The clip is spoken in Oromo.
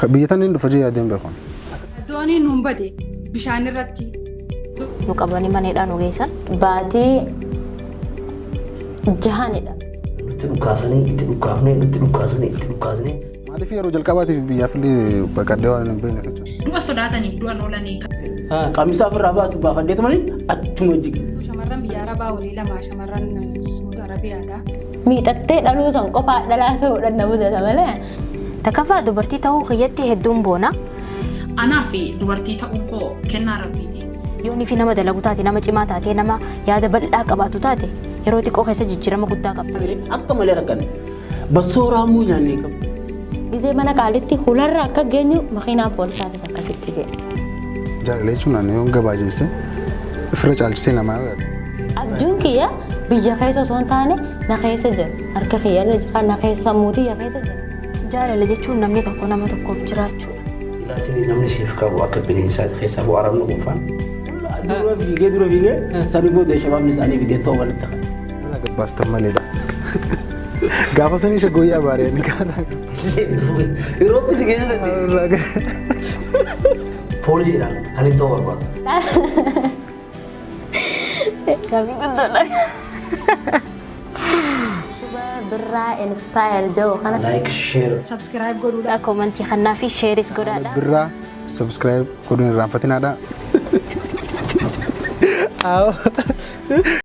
Biyya tana hin dhufa jee yaadeen beeku. Dooniin nuun bade bishaan irratti. Nu qabanii mana hidhaa nu geessan. Baatii jahanidha. Nutti dhukaasanii itti dhukaafnee nutti dhukaasanii itti dhukaasnee. Maaliif yeroo jalqabaatiif biyyaaf illee baqadhee waan hin beekne jechuudha. Du'a sodaataniif du'an oolanii. Qamisaa ofirraa baasu baafadheetu malee achuma jige. Shamarran biyya Arabaa walii lama shamarran Suud Arabiyaadha. Miixattee dhaluu san qofaa dhalaa ta'uudhaan na mudata malee. Takkaffaa dubartii ta'uu kiyyatti hedduun boona. Anaaf dubartii ta'uun koo kennaa Rabbiiti. Yoonii fi nama dalagu taate, nama cimaa taate, nama yaada bal'aa qabaatu taate yeroo xiqqoo keessa jijjiirama guddaa qabda. Akka malee rakkanne. Bassoo raamuu nyaannee qabna. Gizee mana qaalitti hularra akka geenyu makiinaa poolisaatis akkasitti ga'e. Jaalala jechuun ani yoon gabaajeesse ofirra caalchisee namaa yoo yaadu. Abjuun kiyya biyya keessa osoo hin taane na keessa jira. Harka kiyya irra jira, na keessa sammuu tiyya keessa jira. Jaalala jechuun namni tokko nama tokkoof jiraachuudha. Ilaalchi namni siif qabu akka bineensaati keessaa arabni kun faan. Dura fiigee dura fiigee sanii booda shabaabni isaanii fidee ta'uu walitti qabe. Mana gabbaastan maleedha. Gaafa sanii shaggooyyee abaaree ni kaarraa. Yeroo si keessa dandeenye. Poolisiidhaan kan hin ta'uu barbaadu. Gaaffii guddoodha. Birraa Inspire jedhu kana. Like, share. Subscribe godhuudha. Koomantii kannaa fi sheeris godhaadha. Birraa subscribe godhuun irraanfatinaadha.